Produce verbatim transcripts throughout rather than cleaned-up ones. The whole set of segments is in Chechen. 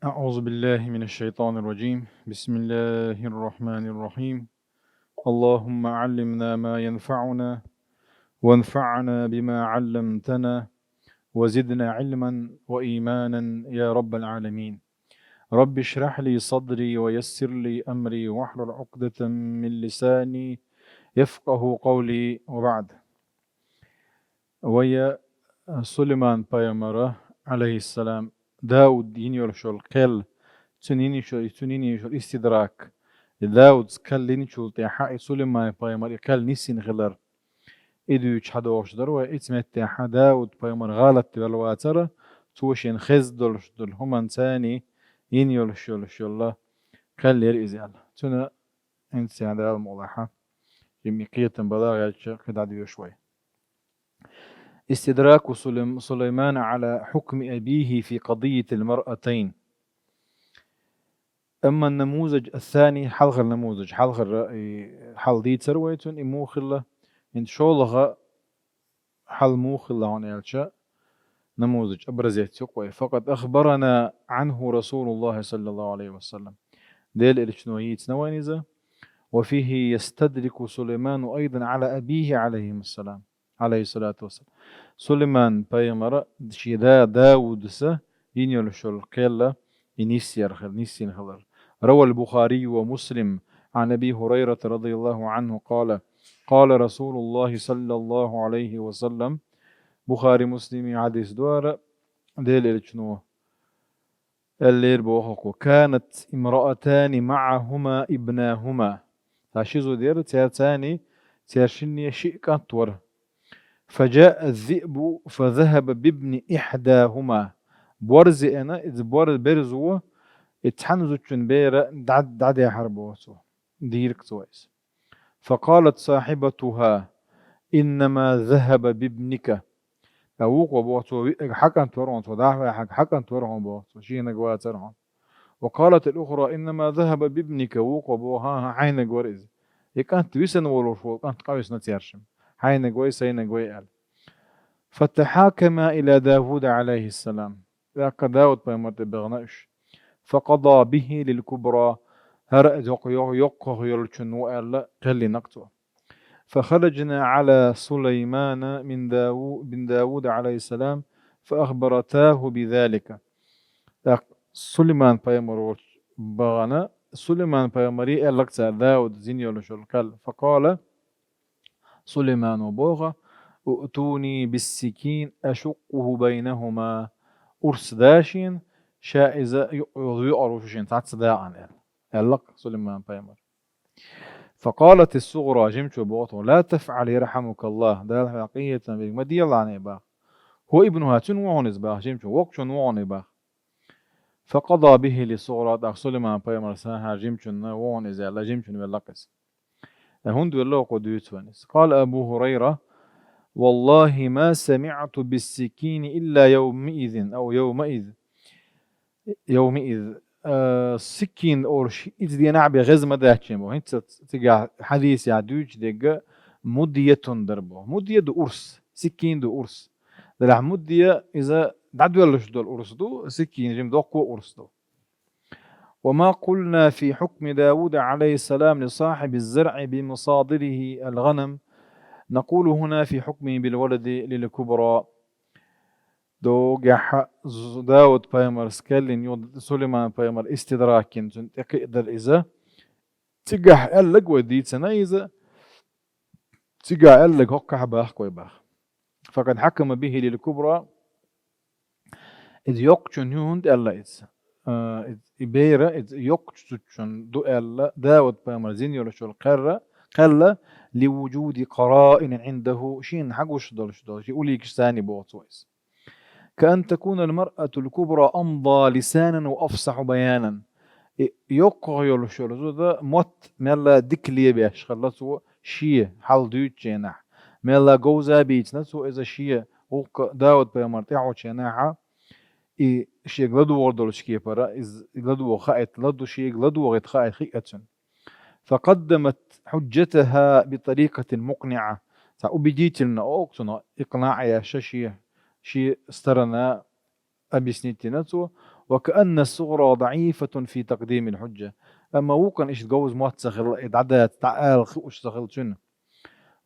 أعوذ بالله من الشيطان الرجيم. بسم الله الرحمن الرحيم. اللهم علمنا ما ينفعنا وانفعنا بما علمتنا وزدنا علما وإيمانا يا رب العالمين. رب اشرح لي صدري ويسر لي أمري واحلل عقدة من لساني يفقه قولي وبعد. Вай Сулайман пайхамара, алейхиссалам, Дауд йина йолуш йолу кхел, цуьнан йина йолуш, цуьнан йина йолуш йолу истидрак, и Дауд кхел йиначул тӀаьхьа и Сулайман пайхамар и кхел нисйина хилар, и дуьйцуш хьадогӀуш дара вай, ицу меттехь Дауд пайхамар гӀалат велла вацара, цо шена хезна долуш долу хӀуманца йина йолуш йолуш йолу кхел яра иза аьлла. Цуьнан хӀинца цхьа Дала мукъ лахь, жимма кхетам балагӀ яьлча, кхин дӀадоьшу вай. استدراك سليم-، سليمان على حكم أبيه في قضية المرأتين. أما النموذج الثاني, хьалхара намузаж, хьалхара, и, хьал дийцар вай цуьнан, и муха хилла, хӀинца шолгӀа хьал муха хилла хьуна аьлча, намузаж, образец ю-кх вай. فقد أخبرنا عنه رسول الله صلى الله عليه وسلم. Делан элчано йийцина вайна иза. وفيه يستدرك سليمان أيضا على أبيه عليه السلام. عليه الصلاة والسلام. Сулайман пайхамара шен да Даудаса йина йолуш йолу кхел и нисъяр хила, нисйина хилар. روى البخاري ومسلم عن أبي هريرة رضي الله عنه قال: قال رسول الله صلى الله عليه وسلم. Бухари, Муслима хьадис ду хӀара, Делан элчано аьллера боху-кх: كانت امرأتان معهما ابناهما. Цхьа ши зуда яра, цаьрца цаьршинна шиъ кӀант вара. فجاء الذئب فذهب بابن إحداهما. Борз еана, иза бор-, берзо и цхьана зудчун бер дӀа-, дӀадехьара боху цо. Дийриг цо иза. فقالت صاحبتها: إنما ذهب بابنك. Ткъа вукхо боху цо, виъ-, хьан кӀант вара хьуна, цо дӀа а ваьхьна, хьан кӀант вара хьуна боху цо, шенаг вацара хьуна. وقالت الأخرى: إنما ذهب بابنك. Вукхо боху: хӀан-хӀа, хьайнаг вара иза. И кӀант висина волуш волу кӀант къависина цаьршимма. Хьайнаг вай, сайнаг вай аьлла. فتحاكما إلى داود عليه السلام. ТӀаккха Дауд пайхамар тӀе баьхна уьш. فقضى به للكبرى. ХӀара йоккха-, йоккха-, йоккхах йолчун ву аьлла, кхел йина-кх цо. فخرجنا على سليمان من داو-، من داود عليه السلام فأخبرتاه بذلك. ТӀаккха Сулайман пайхамар волчу бахана, Сулайман пайхамаре аьлла-кх цара Даудас йина йолуш йолу кхел. فقال Сулаймано боху: ائتوني بالسكين أشقه بينهما. Урс да шена, ша иза ю-, юкъара вуьйр ву шена цхьацца дакъана аьлла. Аьлла-кх Сулайман пайхамар. فقالت الصغرى, жимачо боху тхуна: لا تفعل يرحمك الله, Дала хьоьга къинхетам бийла, ма делахь хьуна боху. هو ابنها, цуьнан ву хьуна иза боху, жимачун, воккхачун ву хьуна боху. فقضى به للصغرى, тӀаккха Сулайман пайхамарс хӀара жимачунна ву хьуна иза аьлла, жимачунна велла-кх иза. Э, хӀунда велла кху дуьйцу вайн иза. قال أبو هريرة: والله ما سمعت بالسكين إلا يومئذ أو يومئذ. يومئذ. Э, сиккин олуш, иза денахь бен хеза ма дац шена боху. ХӀинца цигахь хьадисехь дуьйцуш дерг мудйатун дара боху. Мудйа ду урс, сиккин ду урс. Делахь мудйа иза дӀадоьллуш долу урс ду, сиккин жима доккхо урс ду. وما قلنا في حكم داود عليه السلام لصاحب الزرع بمصادره الغنم، نقول هنا في حكمه بالولد للكبرى. Догехь Дауд пайхамарс кхел йина ю, Сулайман пайхамар истидрак йина, цунна тӀекхиадар иза. Цигахь аьлларг вай дийцина иза, цигахь аьлларг хӀоккхахь боху вай боху. فقد حكم به للكبرى. Иза йоккхачун ю хӀунда аьлла иза? А, иза, и бер, иза йоккхачу зудчун ду аьлла, Дауд пайхамарс йина йолуш йолу кхел, кхел, لوجود قرائن عنده, шена хьагуш долуш долу, шен уликаш санна боху цо иза. كأن تكون المرأة الكبرى أمضى لسانا وأفصح بيانا. И йоккхах йолуш йолу зуда мотт мелла дика лебеш хилла цо шен хьал дуьйцучу хенахь. Мелла говза бийцина цо иза шен гӀуллакх Дауд пайхамар тӀаьхьочу хенахь, и шега ладогӀар долчу кепара, иза ладогӀа хаийта, ладу-, шега ладогӀийта хаийта хиъна цуьнан. فقدمت حجتها بطريقة مقنعة. Цхьа убедительно, оха цунах икънаъ еш шен, шен сторона объяснить йина цо. وكأن الصغرى ضعيفة في تقديم الحجة. Амма вукхун иштта говза мотт ца хилла, и дӀадаца, дӀаала хууш ца хилла цунна.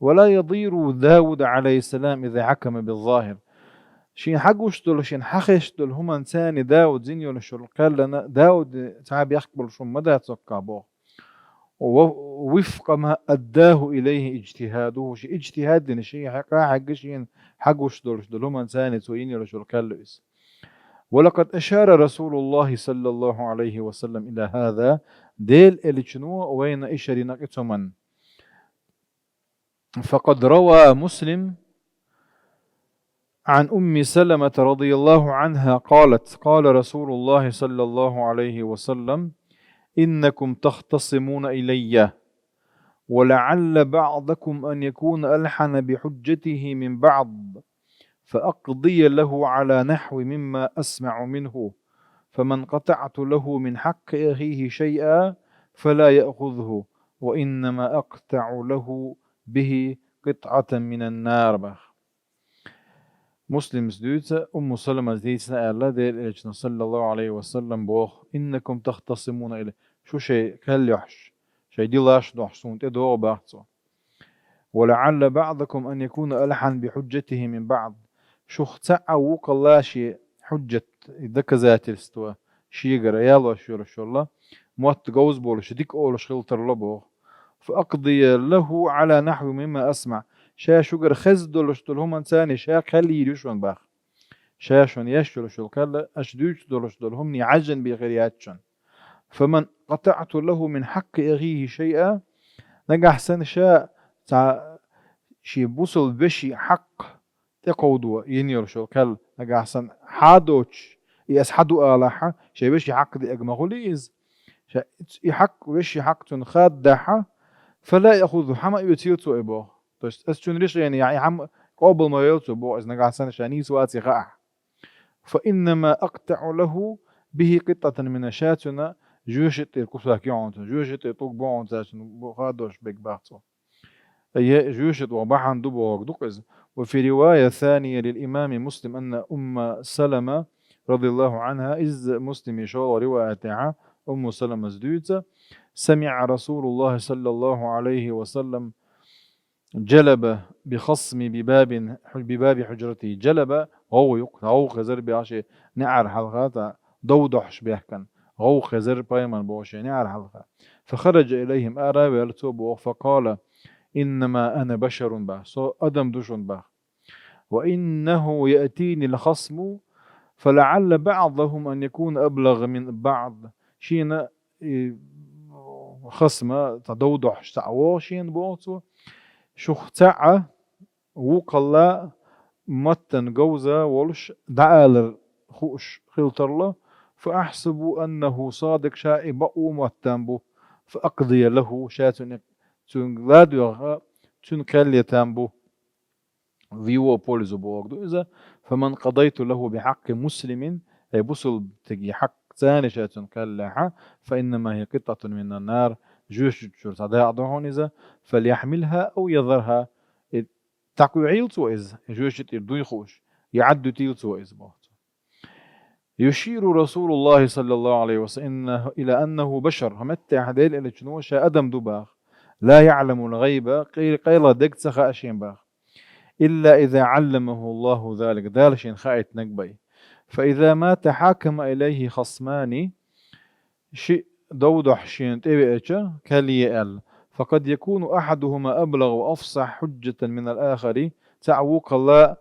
ولا يضير داود عليه السلام إذا حكم بالظاهر. Шийна хьагуш долу, шийна хьахезаш долу хӀуманца Дауд зина йолуш йолу кхаьллина, Дауд цхьа бехк болуш хӀума ма дац цуьнга боху. وفق ما أداه إليه اجتهاده, ши иджтихад дина, ши хьекъа хьегна шийна хьагуш долуш долу хӀуманца цо йина йолуш йолу кхаьлла иза. ولقد أشار رسول الله صلى الله عليه وسلم إلى هذا, Делан элчано вайна ишар йина кхин цу хӀуманна. فقد روى مسلم عن أم سلمة رضي الله عنها قالت: قال رسول الله صلى الله عليه وسلم: إنكم تختصمون إلي، ولعل بعضكم أن يكون ألحن بحجته من بعض، فأقضي له على نحو مما أسمع منه، فمن قطعت له من حق أخيه شيئا فلا يأخذه، وإنما أقطع له به قطعة من النار боху. Муслимас дуьйцу, Умму Саламас дийцина аьлла, Делан элчано, саллаллаху алейхи ва саллам, боху: إنكم تختصمون إلي. Шу шайн кхел йохьуш, шайн дилаш дохьуш суна тӀедогӀу боху цо. ولعل بعضكم أن يكون ألحن بحجته من بعض. Шух цхьаъ вукхалла шен хьуджат, и доказательство шегара ялош йолуш йолла, мотт говза болуш, дика олуш хила тарло боху. فأقضي له على نحو مما أسمع. Ша шуьгара хезна долуш долу хӀуманца ша кхел йийр ю шуна боху. Ша шуна еш йолуш йолу кхел, аша дуьйцуш долуш долу хӀуманийн хьаьжжина бен хир яц шуна. فمن قطعت له من حق أخيه شيئا, нагахь санна ша цхьа шен бусалба вешин хьакъ тӀекховдо йина йолуш йолу кхел, нагахь санна хьа а доцуш, и ас хьа ду алахьа, шен вешин хьакъ деъарг ма хуьлий иза. Ша и хьакъ, вешин хьакъ цунна хададахьа, فلا يأخذه, хьа ма оьцийла цо и боху. То есть ас цуьнан решени яхь, и хьа ма, къобал ма йойла цо боху, иза нагахь санна ша нийса ваций хаахь. فإنما أقطع له به قطعة من, ша цуьнан жоьжахати тӀера кусок ю хьуна цунна, жоьжахати тӀера тӀулг бу хьуна цо цуьнан бу хадош берг боху цо. Е жоьжахати тӀера бахьана ду бохург ду-кх иза. وفي رواية ثانية للإمام مسلم أن أم سلمة رضي الله عنها, иза Муслиман шолгӀа риваятехь Умму Саламас дуьйцу: سمع رسول الله صلى الله عليه وسلم جلب بخصم بباب، بباب حجرته. Джалаба гӀовгӀа ю-кх, гӀовгӀа хезар боху шен неӀар хьалха, цхьа дов дохьуш бехкан. ГӀовгӀа хезар пайхамарна боху шен неӀар хьалха. فخرج إليهم, ара а ваьлла цо боху, فقال: إنما أنا بشر боху, со адам ду шуна боху. وإنه يأتيني الخصم فلعل بعضهم أن يكون أبلغ من بعض. Шена и хасма, цхьа дов дохьуш цхьаъ вогӀу шена боху цо. Шух цхьаъ вукхалла маттана говза волуш дӀаалар хууш хила тарло. فأحسب أنه صادق, ша и бакъо моттам бу. فأقضي له, ша цуьнан, цуьнга ладоьгӀа, цуьнан кхел етам бу. В его пользу бохург ду иза. فمن قضيت له بحق مسلم, ай бусалба стеган хьакъ цӀена ша цуьнан кхел лаьхьа, فإنما هي قطعة من النار, жоьжахати чуьра цхьа дакъа ду хьуна иза, فليحملها أو يذرها, и дӀакхуьйгӀийла цо иза, жоьжахати тӀера дуй хууш, я Ӏаддуьтийла цо иза боху цо. يشير رسول الله صلى الله عليه وسلم إنه، إلى أنه بشر. ХӀа меттехь Делан элчано ша адам ду боху. لا يعلم الغيب, къай-, къайла дерг ца хаьа шена боху. إلا إذا علمه الله ذلك, Дала шена хаийтинарг бен. فإذا ما تحاكم إليه خصمان, шиъ дов дохьуш шена тӀевеача, кхел е аьлла, فقد يكون أحدهما أبلغ وأفصح حجة من الآخر, цхьаъ вукхалла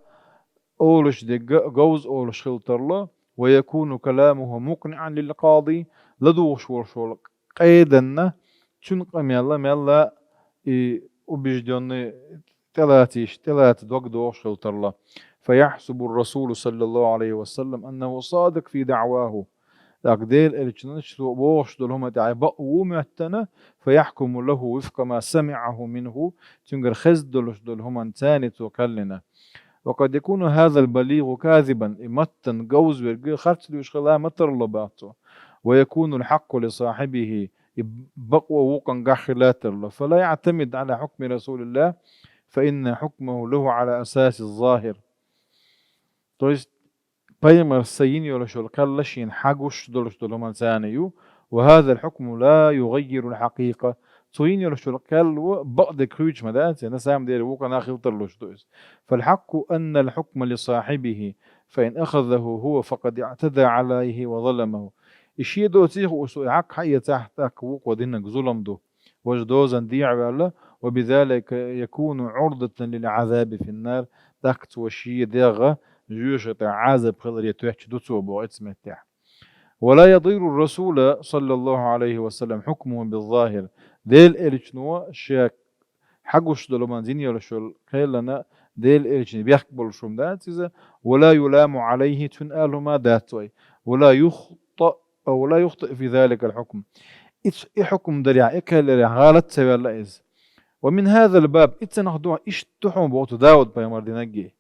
олуш дерг говза олуш хила тарло, ويكون كلامه مقنعا للقاضي, ладугӀуш волуш волу къеданна цуьнан къамел мелла и убеждённый тӀелацийша, тӀелаца дог догӀуш хила тарло. فيحسب الرسول صلى الله عليه وسلم أنه صادق في دعواه. ТӀаккха Делан элчано цо бохуш долу хӀума тӀехь бакъ ву моьттана, فيحكم له وفق ما سمعه منه, цуьнгара хезна долуш долу хӀуманца цо кхел йина. وقد يكون هذا البليغ كاذبا, и маттана говза верг харц луьйш хила ма тарло боху цо. ويكون الحق لصاحبه, и бакъо вукхунгахь хила тарло. فلا يعتمد على حكم رسول الله، فإن حكمه له على أساس الظاهر. То есть, пайхамара йина йолуш йолу кхел шена хьагуш долуш долу хӀуманца ю, وهذا الحكم لا يغير الحقيقة. Цо йина йолуш йолу кхел бакъдерг хуьйцуш ма дац, на самом деле вукхана хила тарлуш ду иза. فالحق أن الحكم لصاحبه، فإن أخذه هو فقد اعتدى عليه وظلمه. И шен доций хууш цо и хьакъ хьаэцахь, тӀаккха вукхо динарг зулам ду. Важа дозанна дехьаваьлла, وبذلك يكون عرضة للعذاب في النار, тӀаккха цо шен дегӀ жоьжахати тӀехь Ӏазап хиларе тоьттуш ду цо боху оцу меттехь. ولا يضير الرسول صلى الله عليه وسلم حكمه بالظاهر. Делан элчано ша хьагуш долу хӀуманна йина йолуш йолу кхел Делан элчанна бехк болуш хӀума дац иза, ولا يلام عليه, цуьнан ала хӀума дац вай, ولا يخطئ، ولا يخطئ في ذلك الحكم. И, и хьукм дарехь, и кхел дарехь гӀалат ца ваьлла иза. ومن هذا الباب, и цунах дуьхьал иштта ду хьуна боху Дауд-пайхамара динарг.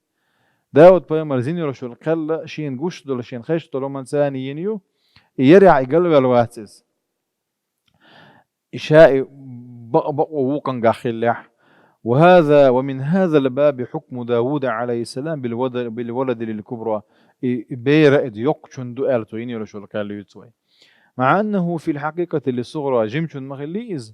Дауд-пайхамара йина йолуш йолу кхел шена гуш долу, шена хезаш долу хӀуманца йина ю, и ярехь и галваьлла вац иза. И ша и бакъ-, бакъо вукхунгахь хиллехь. وهذا، ومن هذا الباب حكم داود عليه السلام بالود-، بالولد للكبرى. И, и бер иза йоккхачун ду аьлла цо йина йолуш йолу кхел юьйцу вай. مع أنه في الحقيقة للصغرى, жимачун ма хиллий иза.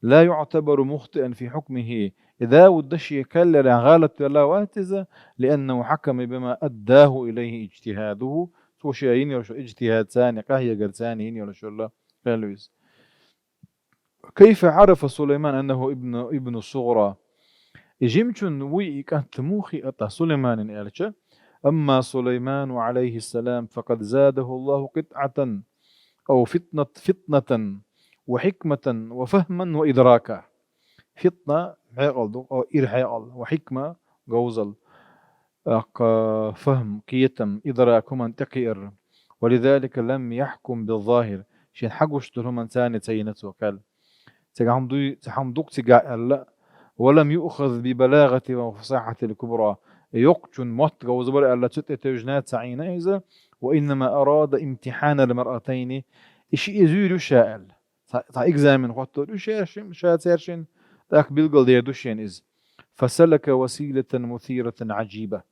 لا يعتبر مخطئا في حكمه. И Дауд шен кхел дарехь гӀалат ваьлла вац иза, لأنه حكم بما أداه إليه اجتهاده. Цо шен йина йолуш йолу иджтихӀадца, къахьегарца йина йолуш йолу кхел ю иза. كيف عرف سليمان أنه ابن، ابن الصغرى؟ И жимачун вуй и кӀант муха хиира Сулайманна аьлча, أما سليمان عليه السلام فقد زاده الله قطعة أو فطنة، فطنة وحكمة وفهما وإدراكا. ФитӀна хьекъал ду, о, ира хьекъал, وحكمة говзал, тӀаккха فهم, кхетам, إدراك, хӀуманна тӀекхиар. ولذلك لم يحكم بالظاهر, шена хьагуш долу хӀуманца ца йина цо кхел. Цигахь хӀума дуй, цхьа хӀума ду-кх цигахь аьлла, ولم يؤخذ ببلاغة وفصاحة الكبرى. Йоккхачун мотт говза бара аьлла, цу тӀе тевжина ца Ӏийна иза, وإنما أراد امتحان المرأتين. И шиъ зуьйр ю ша аьлла. Цхьа, цхьа экзамен хӀоттор ю шаьш-, ша цаьршинна, тӀаккха билгалдер ду шена иза. فسلك وسيلة مثيرة عجيبة.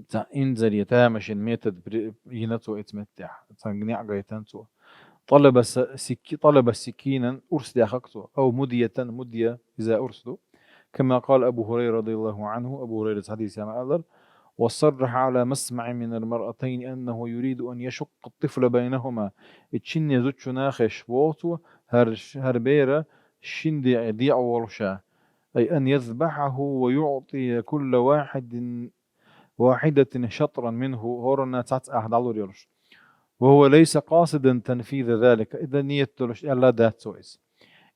Цхьа инзаре тамашийна метод при-, йина цо оцу меттехь, цхьа неӀ гайтина цо. طلب س-، سكي-، طلب سكينا, урс даьхна цо. أو مدية, مدية иза урс ду. كما قال أبو هريرة رضي الله عنه, Абу ХӀурайрас хьадисехь ма-аллара: وصرح على مسمع من المرأتين أنه يريد أن يشق الطفل بينهما. И шинне зудчунна хезаш боху цо, хӀара ш-, хӀара бер шина декъе декъа волуш а. أي أن يذبحه ويعطي كل واحد، واحدة شطرا منه, хӀоранна цхьацца ах дӀалур йолуш. وهو ليس قاصدا تنفيذ ذلك, и дан ниет долуш аьлла дац цо иза.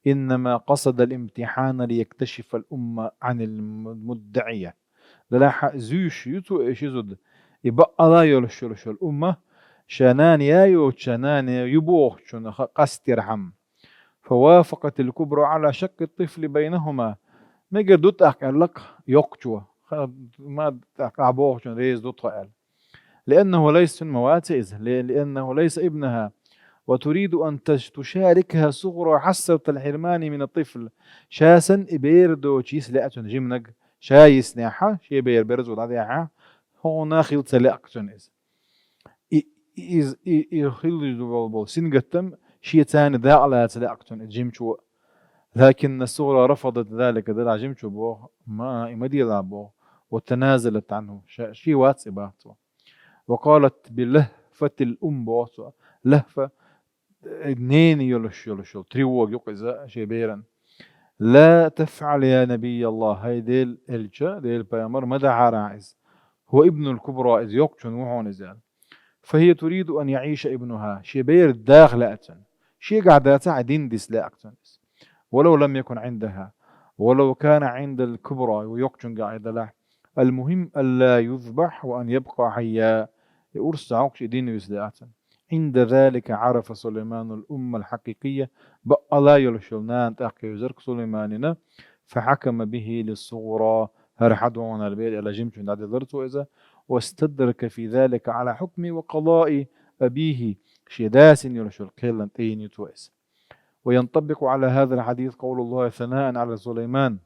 إنما قصد الامتحان ليكتشف الأم عن المدعية. Делахь а зуьйш ю цо и ши зуда, и бакъала йолуш йолуш йолу умма, ша нана яй йоцуш, ша нана ю бохучунна ха-, къастархьама. فوافقت الكبرى على شق الطفل بينهما. Мегар ду тӀаккха аьлла-кх йоккхачо. Ха-, ма тӀаккха ахь бохучунна реза ду тхо аьлла. لأنه ليس، ма вац иза, ل-، لأنه ليس ابنها، وتريد أن تش-، تشاركها الصغرى حسرة الحرمان من الطفل. Ша санна и бер доцуш йиса лаьа цунна жиманиг, ша йиснехь, шен бер берзо дӀадаьхьа, хӀунда хила ца лаьа-кх цунна иза. И, и, из-, и, и хилла болу, болу сингаттам шеца дакъа лаца лаьа-кх цунна и жимачо. لكن الصغرى رفضت ذلك, делахь жимачо боху, ма, и ма делахь боху, وتنازلت عنه, ша-, шен вац и боху цо. وقالت بلهفة الأم, боху цо. Лахфа, э, ненан йолуш, йолуш йолу тревога ю-кх иза шен беран. لا تفعل يا نبي الله, хӀай Делан элча, Делан пайхамар, ма дахьара ахь иза. هو ابن الكبرى, иза йоккхачун ву хьуна иза аьлла. فهي تريد أن يعيش ابنها, шен бер даха лаьа цунна. Шегахь дацахь а дин диса лаьа-кх цунна иза. ولو لم يكن عندها، ولو كان عند الكبرى, йоккхачуьнгахь а делахь. المهم ألا يذبح وأن يبقى حيا. И урс ца хьокхуш, и дин виса лаьа цунна. عند ذلك عرف سليمان الأم الحقيقية, бакъала йолуш йолу нана тӀаккха везар-кх Сулайманина, فحكم به للصغرى, хӀара хьан ду хьуна аьлла бер аьлла жимачунна дӀаделлар цо иза, واستدرك في ذلك على حكم وقضاء أبيه, шен дас йина йолуш йолу кхелан тӀе йина ю цо иза. وينطبق على هذا الحديث قول الله ثناء على سليمان.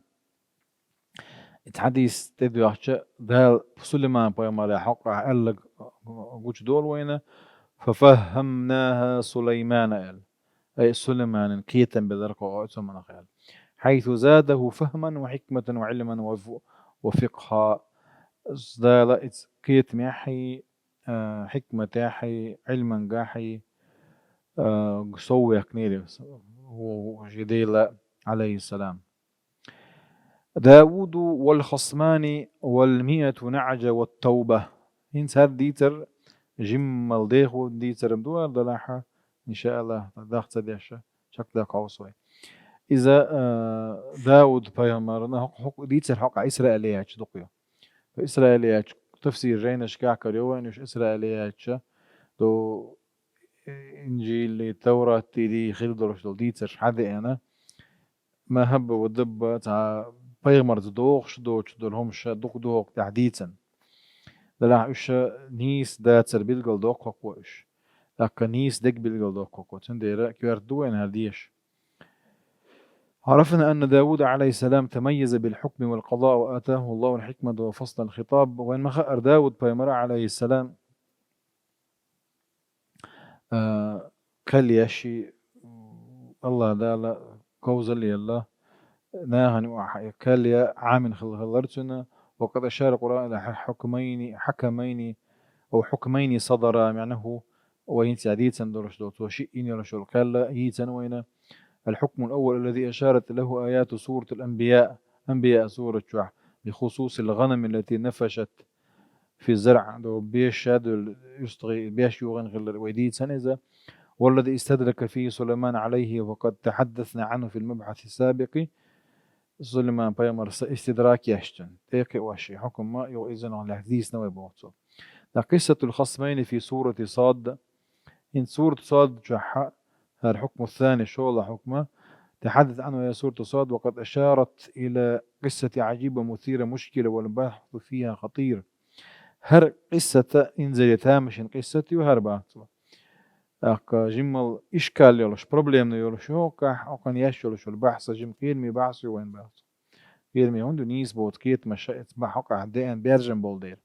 Ит хьадис тӀедоьхча, Дала Сулайман пайхамара хьокъехь аьлларг гучудолу вайна: «ففهمناها سليمان», аьлла. Ай, Сулайманан кхетам белира кхо оцу манах аьлла. «حيث زاده فهما وحكمة وعلما وف-، وفقها». Дала иза кхетамехьий, а, хьикматехьий, Ӏилмангахьий, а, сов вехкнера ву-, ву-, шен Дела, Ӏалайхиссалам. «داود والخصمان والمائة نعجة والتوبة». ХӀинца хӀара дийцар жиммал дехо дийцар-м ду ала далахьа, иншааллах, даха ца деш, чекхдаккха хьовсу вай. Иза, а, Дауд пайхамарна хӀокху, хӀокху дийцар хьокъехь Исраилиятчу дукха ю. Исраилиятчу тафсир жайнашкахь карайо вайна уьш Исраилиятчу, ду Инжили, Таврати хила долуш долу дийцарш хьадеана. Махьабба ва дабба цхьа пайхамарца догӀуш доцуш долу хӀумаш дукха ду хӀокху тӀехь дийцина. Делахь уьш нийса дацар билгал доккху хӀокхо уьш. ТӀаккха нийса дерг билгал доккху хӀокхо. Цундела коьрта ду вайна хӀара деша. عرفنا أن داود عليه السلام تميز بالحكم والقضاء وآتاه الله الحكمة وفصل الخطاب. Вайн ма хаъара Дауд пайхамар, Ӏалайхиссалам, а, кхел еш, Аллах Дала говзалла елла, нахана юкъахь кхел ян Ӏамийна хилла хилар цуьнан, وقد أشار القرآن إلى حكمين، حكمين أو حكمين صدرا، معناه, вай хӀинца дийцина долуш долу, цо шиъ йина йолуш йолу кхел йийцина вайна. الحكم الأول الذي أشارت له آيات سورة الأنبياء، Анбияъ сурат чохь, بخصوص الغنم التي نفشت في الزرع, ду беш ша долу, юстагӀий беш юхийна хилар вай дийцина иза. والذي استدرك فيه سليمان عليه، وقد تحدثنا عنه في المبحث السابق. Сулайман пайхамар са истидрак еш цуьнан, тӀекхиош шен хьукма, юха иза нах лаьцна дийцина вай боху цо. ТӀаккха قصة الخصمين في سورة صاد. ХӀинца сурат Сод чохь хӀара الحكم الثاني, шолгӀа хьукма, تحدث عنه آيات سورة صاد، وقد أشارت إلى قصة عجيبة مثيرة مشكلة والبحث فيها خطير. ХӀара къиссата, инзаре тамашийна къиссат ю хӀара боху цо. ТӀаккха жиммал ишкал йолуш, проблемна йолуш ю хӀокхахь, хӀокхунна еш йолуш йолу бахьса жима кхераме бахьса ю вайн боху цо. Кхераме хӀунда ю, нийса боцу кхетамаш ша эца бахьа хӀокхахь деана бержам болу дела.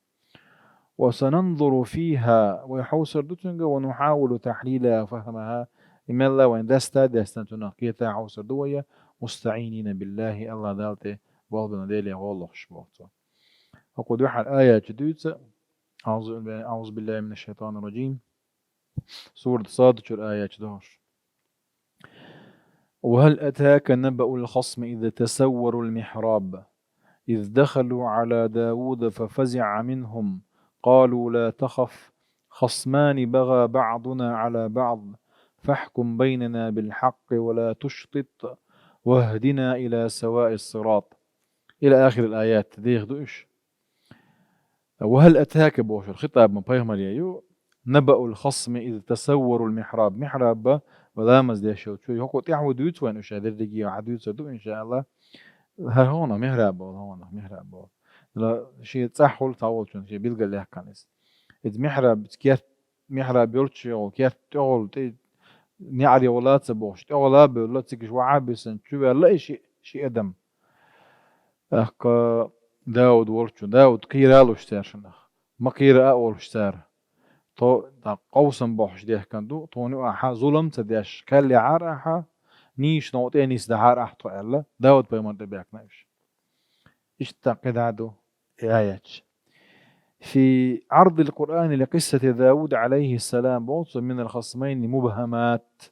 وسننظر فيها, вай хьовсур ду цуьнга, ونحاول تحليلها وفهمها, и мелла вайн даста а дестина цунах кхета а хьовсур ду вай, مستعينين بالله, Аллах Далла тӀе болх бина Деле гӀо лохуш боху цо. ХӀокху дуьхьал аят чу дуьйцу, أعوذ بالله، أعوذ بالله من الشيطان الرجيم. Сурат Сод чуьра аят чу дохуш. وهل أتاك نبأ الخصم إذ تسوروا المحراب إذ دخلوا على داود ففزع منهم قالوا لا تخف خصمان بغى بعضنا على بعض فاحكم بيننا بالحق ولا تشطط واهدنا إلى سواء الصراط. إلى آخر الآيات. Деха ду уьш. وهل أتاك бохуш хитаб ма пайхамаре ю, نبأ الخصم إذ تسوروا المحراب. Михьраб ба ламаз деш йолчу. ХӀокху тӀаьхьо дуьйцу вайн уьш, дерриге хьан дуьйцур ду, иншаалла. ХӀара хӀокхунах михьраб боху, хӀокхунах михьраб боху. Ла шен цӀахь хуьлу цхьаволчун, шен билгал яьккхина иза. Иза михьраб, керт, михьраб йолчу йолу, керт тӀехула тӀе неӀаре вала ца бохуш, тӀехула а бевлла, цигаш вахьа а бисина, чу ваьлла и ши, ши адам. ТӀаккха Дауд волчу, Дауд кхийралуш цаьршинах, ма кхийра а олуш цара. Тхо, тӀаккха къовсам бохуш дехкан ду, тхуна юкъахь зулам ца деш, кхел яхьара ахьа, нийса новкъа тӀе нисдахьара ахьа тхо аьлла, Дауд пайхамар тӀе баьхкина уьш. Иштта кхидӀа ду и аяташ. في عرض القرآن لقصة داود عليه السلام, боху цо, من الخصمين مبهمات.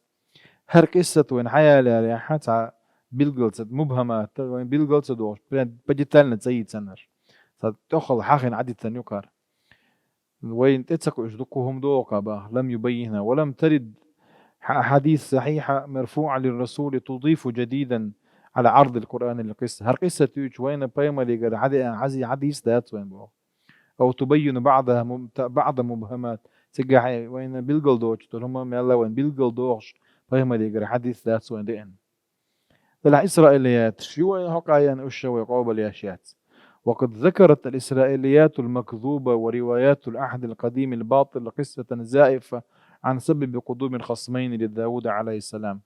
ХӀара къиссат вайн хьаяларехьа, цхьа билгал ца, мубхамат, вайн билгал ца дохуш, прям по детально ца йийцинарш. Цхьа тӀехула хьахина Ӏадитан юкъара. Вайна тӀе ца кхуьуш ду кху хӀума догӀу кхаба, لم يبينها، ولم ترد أحاديث صحيحة مرفوعة للرسول تضيف جديدا على عرض القرآن للقصة. ХӀара къиссат юьйцу вайна пайхамарегара хьадеана хьази хьадис дац вайн боху. أو تبين بعضها مب-، بعض مبهمات. Цигахь вайна билгал доцуш долу хӀума мелла вайн билгал дохуш, пайхамарегара хьадис дац вайн деана. Делахь исраилияташ ю вайн хьокъехь ян уьш, вай къобал еш яц. وقد ذكرت الإسرائيليات المكذوبة وروايات العهد القديم الباطل قصة زائفة عن سبب قدوم الخصمين لداود عليه السلام.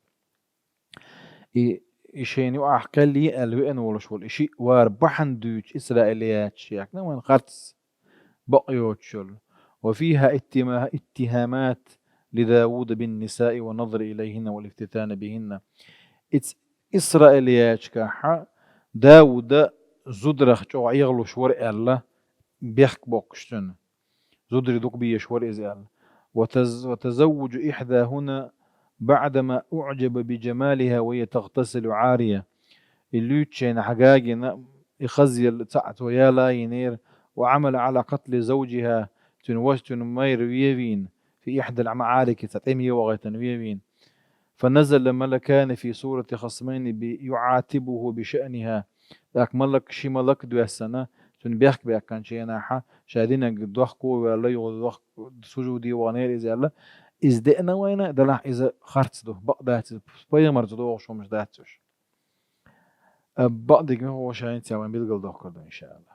И и шайна юкъахь кхел е аьлла веана волуш волу и шиъ вар бахьана дуьйцу исраилияташ яьккхина вайн харц бакъ йоцуш йолу. وفيها اتما-، اتهامات لداود بالنساء والنظر إليهن والافتتان بهن. Иц-, исраилияташкахьа Дауда зударах чӀогӀа эгӀалуш вара аьлла, бехк боккхуш цуьнан. Зударий дукха безаш вара иза аьлла. وتز-، وتزوج إحداهن بعدما أعجب بجمالها وهي تغتسل عارية. И луьйчу шайна хьагагина, и хазъелла цхьаъ цо яла йинера, وعمل على قتل زوجها, цуьнан вас-, цуьнан майра вевийна, في إحدى المعارك, цхьа тӀеман вахийтина вевийна. فنزل ملكان في صورة خصمين بي-، يعاتبه بشأنها. ТӀаккха малак, ши малак доьссина, цуьнан бехк баьккхинчу хенахьа, ша динарг дохко а ваьлла, юха дох-, сужуде ваханера иза аьлла. Иза деана вайна, делахь иза харц ду, бакъ дац иза, пайхамарца догӀуш хӀумаш дац уьш. А, бакъдерг муха ву шайна ца вайн билгалдохкур ду, иншаалла.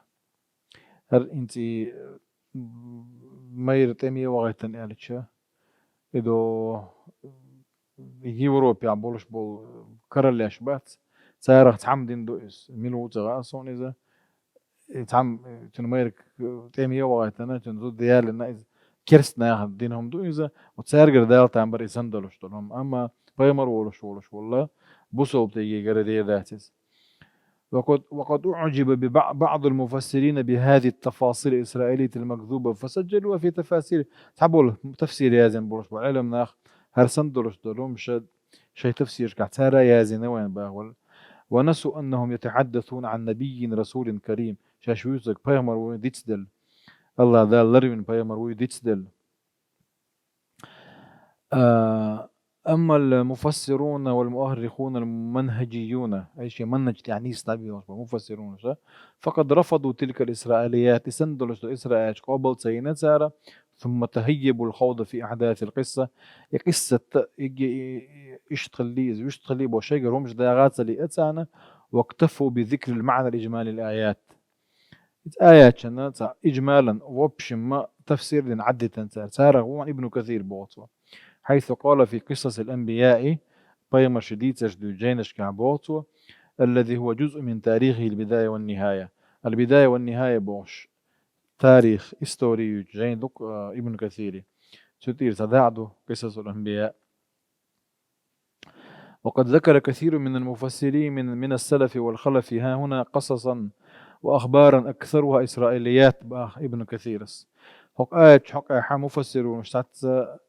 ХӀара хӀинца и, м, майра тӀеме вахийтина аьлча, и до Европехь болуш болу королеш бац, царах цхьамма дина ду иза. Мила ву ца хаьа суна иза. И цхьамма, цуьнан майра тӀеме вахийтина, цуьнан зуда ялина иза. Керста наха дина хӀума ду иза, ва цаьргара Дала там бара и санна долуш долу хӀума. Амма пайхамар волуш волуш волла, бусалба тегегара дер дац иза. وقد، وقد أعجب ببع-، بعض المفسرين بهذه التفاسير الإسرائيلية المكذوبة فسجلوها في تفاسير. Цхьаболу тафсир язйина болуш бу Ӏелам нах, хӀара санна долуш долу хӀума ша-, шайн тафсирашкахь цара язйина вайн бахвал. ونسوا أنهم يتحدثون عن نبي رسول كريم. Шаьш вуьйцург пайхамар вуй дицделла. АллахӀ Дала ларвина пайхамар вуй дицделла. А, أما المفسرون والمؤرخون المنهجيون, ай шен манхаж тӀехь нийса дӀабоьлхуш бу муфассирунаш, فقد رفضوا تلك الإسرائيليات, и санна долуш долу исраилияташ къобал ца йина цара, ثم تهيبوا الخوض في أحداث القصة, и къиссат, и, и, и, иштта хилла иза, вуьшта хилла бохуш шайгара хӀумаш дагӀа ца лиъна царна, واكتفوا بذكر المعنى الإجمالي للآيات. Иза аятшна цхьа ижмалан, в общем, ма тафсир дина Ӏаддитина цара. Царах ву Ибн Касир боху цо. حيث قال في قصص الأنبياء, пайхамаршна дийцарш дуьйцу жайнашкахь боху цо, الذي هو جزء من تاريخه البداية والنهاية. Ал-Бидая ва Нихая бохуш, тарих, истори юьйцу жайна ду-кх, а, Ибн Касири. Цу тӀера цхьа дакъа ду, قصص الأنبياء. وقد ذكر كثير من المفسرين من، من السلف والخلف ها هنا قصصا وأخبارا أكثرها إسرائيليات, боху Ибн Касирас. ХӀокху аяташ хьокъехь муфассирунаш цхьацца,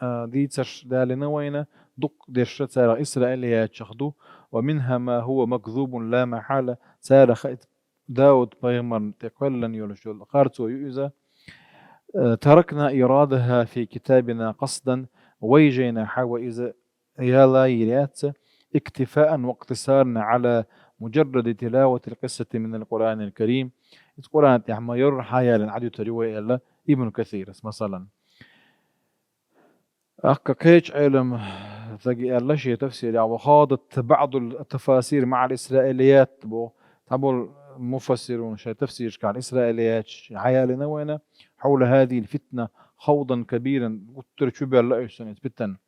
а, дийцарш далийна вайна, дукха дерш царах исраилиятех ду, ومنها ما هو مكذوب لا محالة, царах Дауд-пайхамарна тӀе кхоьллина йолуш йолу харцо ю иза. Э, تركنا إيرادها في كتابنا قصدا, вай жайнахьа вай иза яла йийр яц, اكتفاء واقتصارا على مجرد تلاوة القصة من القرآن الكريم. Иза Къуръан тӀехь ма йорра хьаялина Ӏадуьтур ю вай аьлла Ибн Касирас, масалан. ТӀаккха кхечу Ӏелам стага аьлла шен тафсирехь: وخاضت بعض التفاسير مع الإسرائيليات, боху, цхьаболу муфассирунаш шайн тафсирашкахь исраилияташ хьаялийна вайна, حول هذه الفتنة خوضا كبيرا, гуттар а чубоьлла уьш цунна иза питана.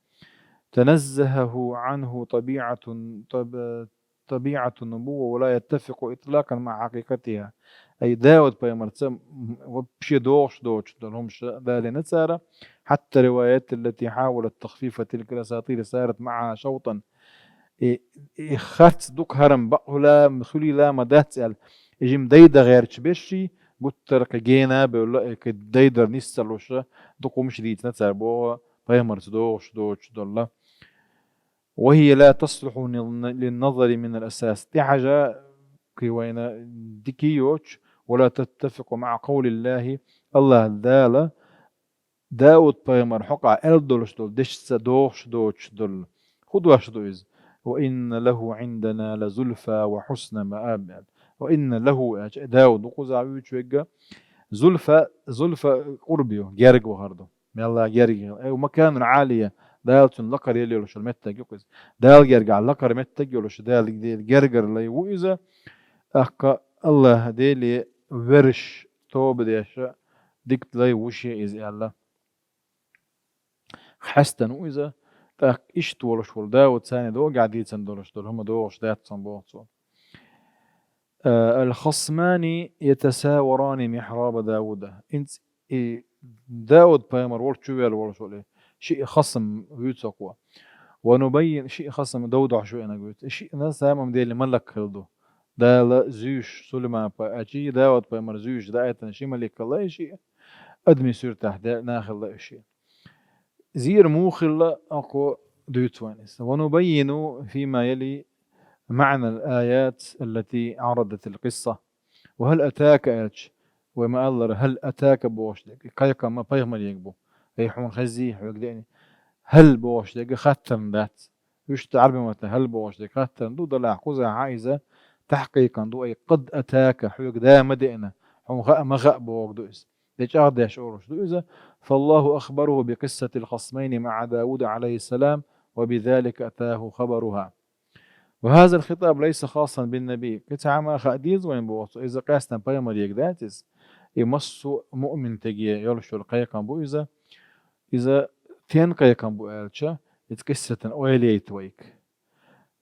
تنزهه عنه طبيعة، طب-، طبيعة النبوة ولا يتفق إطلاقا مع حقيقتها. Ай Дауд-пайхамарца вообще догӀуш доцуш долу хӀумаш далийна цара, حتى الروايات التي حاولت تخفيف تلك الأساطير صارت معها شوطا. И, и харц дукха хӀара-м бакъ хуьлийла ма дац аьлла, и жима дайдан гӀерташ берш гуттар а кхин гена а бевлла, и кхин дайдар нис ца луш, дукха хӀумаш дийцина цара боху, пайхамарца догӀуш доцуш долла. وهي لا تصلح للنظر من الأساس. ТӀехьажа кхин вайна дика йоцуш, ولا تتفق مع قول الله, АллахӀ Дала Дауд-пайхамар хьокъехь аьлла долуш долу дешца догӀуш доцуш долу. ХӀун дош ду иза? وإن له عندنا لزلفى وحسن مآب аьлла. وإن له аьлча, Дауд ву кхузахь вуьйцуш верг, зульфа, зульфа къурб ю, герга вахар ду. Мелла герга. Ай, маканун Ӏалия, Дала цунна лакхара елла йолуш йолу меттиг ю иза. Дала гергахь лакхара меттиг йолуш, Дала гергара лай ву иза. ТӀаккха АллахӀ Деле верш, тоба деш, дика лай ву шен иза аьлла. Хьаьстан ву иза, ТӀаккха иштта волуш волу Дауд царна догахь дийцина долуш долу хӀума догӀуш дац цунна боху цо. Э, «الخصمان يتساوران محراب داود». ХӀинца и Дауд пайхамар волчу чувелла волуш волу и шиъ хасам вуьйцу хӀокхо. «ونبين», шиъ хасам дов дохьуш веанарг вуьйцу. И шиъна самом деле малак хилла ду. Дала зуьйш, Сулайман пай-, а, чи Дауд пайхамар зуьйш даийтина ши малик хилла и шиъ, адамийн суьртехь де-, нах хилла и шиъ. Зера муха хилла, хӀокхо дуьйцу вайн иза. «ونبين فيما يلي معنى الآيات التي عرضت القصة». «وهل أتاك» аьлча, вай ма-аллара, «هل أتاك» бохуш дерг, и кхайкхам ма пайхамариг бу. Ай, хьуна хезий, хьоьга деъний? «هل» бохуш дерг хаттарна дац. Вуьшта Ӏарбийн маттахь «هل» бохуш дерг хаттарна ду, делахь кхузахь иза тахькъикъан ду, ай, «قد أتاك», хьоьга да ма деъна, хьуна хаа ма хаьа бохург ду иза. ДечӀагӀдеш олуш ду иза: «فالله أخبره بقصة الخصمين مع داود عليه السلام، وبذلك أتاه خبرها». «وهذا الخطاب ليس خاصا بالنبي». Кхин цхьа хӀума хаа деза вайн боху цо, иза къаьстина пайхамариг дац иза. И массо а муъминтеге йолуш йолу кхайкхам бу иза. Иза стенна кхайкхам бу аьлча, иза къиссатан ойла яйта вайга.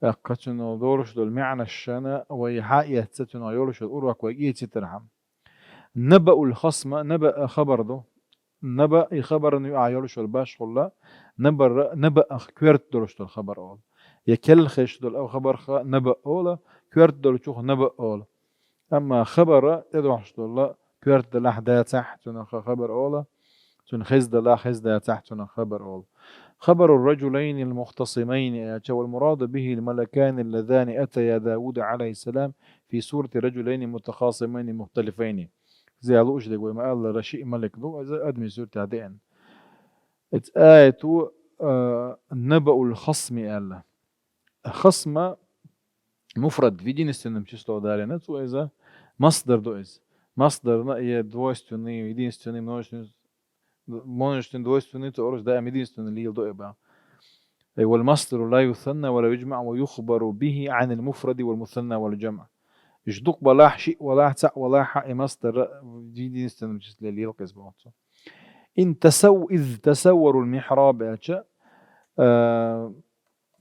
ТӀаккха цунах долуш долу маьӀнашна вай хьаэцна, цунах йолуш йолу урок вайга эцийтархьама. «نبأ الخصم», «نبأ» хабар ду. «نبأ» и хабарна юкъахь йолуш йолу башхалла, «نبأ», «نبأ» коьрта долуш долу хабар олу. Я кхелхеш долу хабарх «نبأ» олу, коьрта долчух «نبأ» олу. Амма хабар тӀедогӀуш долу коьрта делахь, дацахь, цунах хабар олу, цунна хезна делахь, хезна дацахь, цунах хабар олу. «خبر الرجلين المختصمين» аьлча, «والمراد به الملكان اللذان أتيا داود عليه السلام في صورة رجلين متخاصمين مختلفين». Иза лууш дерг вай ма-аллара, шиъ малик ду, иза адамийн суьртехь деана. Иза аят ву, а, «نبأ الخصم» аьлла. Хасма муфрад, в единственном число далийна цо иза, масдар ду иза. Масдарна я двойственный, единственный, множественный, множественный, двойственный, цо олуш даим единственный леладо и бан. Ай, «والمصدر لا يثنى ولا يجمع ويخبر به عن المفرد والمثنى والجمع». Иштта дукха балахь, шиъ валахь, цхьаъ валахь, и масдар в единственном числе лелакхийса боху цо. «إن تسو-، إذ تسوروا المحراب» аьлча, а,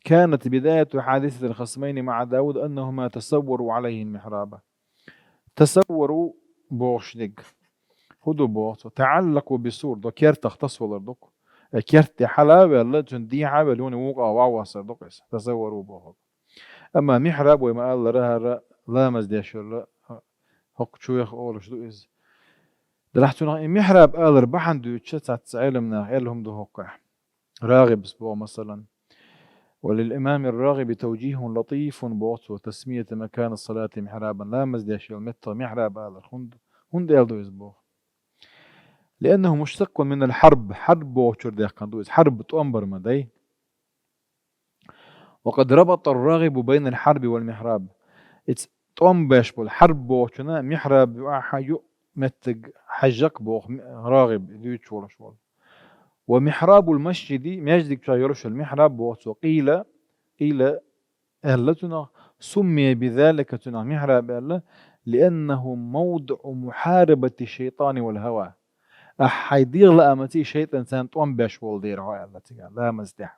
«كانت بداية حادثة الخصمين مع داود أنهما تسوروا عليه المحراب». «تسوروا» бохуш дерг. ХӀун ду боху цо? «تعلقوا بسور», до кертах тасавалар ду-кх. Э, керта тӀе хьала а ваьлла, цуьнан дехьа а ваьлла, юха вукъа ваха воссар ду-кх иза. «تسوروا» бохург. Амма михьраб вай ма-аллара, хӀара ламаз деш йолу хӀокху чуьйх олуш ду иза. Делахь цунах и михьраб алар бахьана дуьйцуш цхьацца Ӏеламнаха аьлла хӀума ду хӀокхехь. РагӀибас боху, масалан: «وللإمام الراغب توجيه لطيف», боху цо, «تسمية مكان الصلاة محرابا», ламаз деш йолу меттах михьраб алар. ХӀунда, хӀунда аьлла ду иза боху? «لأنه مشتق من الحرب», хьарб бохучуьра даьккхина ду иза. Хьарб тӀом бар ма дай. «وقد ربط الراغب بين الحرب والمحراب». Иза тӀом беш болу хьарб бохучунна михьраб юкъахь юкъа меттиг хьаьжжа-кх боху МихӀ-, РагӀиб дуьйцуш волуш волу. «ومحراب المسجد», маьждиг чохь йолуш йолу михьраб боху цо, «قيل», «قيل» аьлла цунах, «سمي بذلك», цунах михьраб аьлла, «لأنه موضع محاربة الشيطان والهوى». Ахьа хьайн дегӀан лаамца шайтӀанца тӀом беш волу дера хьо аьлла цигахь, ламаз тӀехь.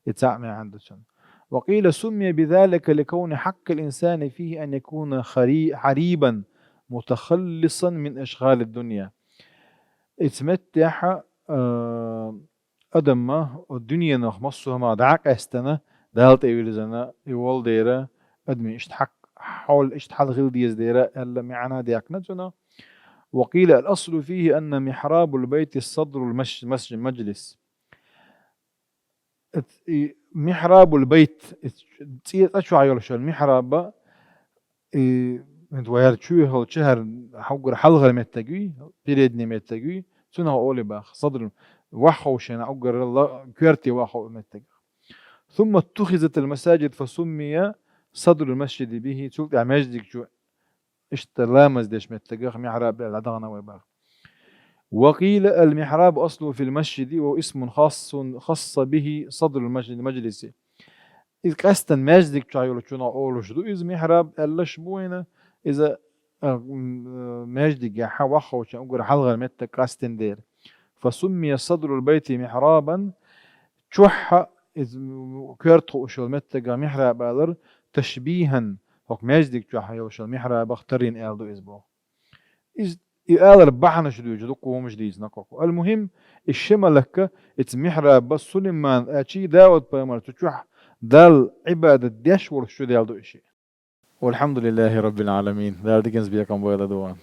И цхьаъ маьӀна ду цуьнан. «وقيل سمي بذلك لكون حق الإنسان فيه أن يكون خري-، حريبا متخلصا من أشغال الدنيا». Иза меттехь, а, адамма дуьненах массо а хӀума дӀа а къаьстина, Далла тӀе вирзина, и волу дера, адамийн иштта хьакъ, хьол иштта хьал хила деза дера аьлла маьӀна даьккхина цунах. «وقيل الأصل فيه أن محراب البيت صدر المش-، مش-، المجلس». Эт-, и михьрабул байт, и цӀе-, цӀа чохь йолуш йолу михьраба, и, хӀинца вай хӀара чоьхьал чу хӀара хьуггара хьалхара меттиг юй, передний меттиг юй, цунах олий баха, садру, вахховшина уггара ла-, коьрте ваххо меттиг. «ثم اتخذت المساجد فسمي صدر المسجد به», цул тӀаьхьа маьждиг чу иштта ламаз деш меттигах михьраб аьлла дӀадахана вай баха. «وقيل المحراب أصله في المسجد وهو اسم خاص خص به صدر المجل-، المجلس». Иза къаьстина маьждиг чохь йолчунах олуш ду иза михьраб аьллаш бу вайна, иза, а, м, а, маьждигехь вахховчун уггар хьалхара меттиг къастина дера. «فسمي صدر البيت محرابا», чохь иза коьрта хууш йолу меттигах михьраб алар, ташбихьан, хӀокху маьждиг чохь йолуш йолу михьрабах тарйина аьлла ду иза боху. Иза, и алар бахьанаш дуьйцу дукха хӀумаш дийцина кху. Ал-мухим, и ши малакка, иза михьраб Сулайман а, чи Дауд-пайхамар цу чохь Далла Ӏибадат деш волуш чудаьлла ду и шиъ. Валхьамдулиллахи Раббил Ӏаламин. Дала диканца бекхам бойла ду ван.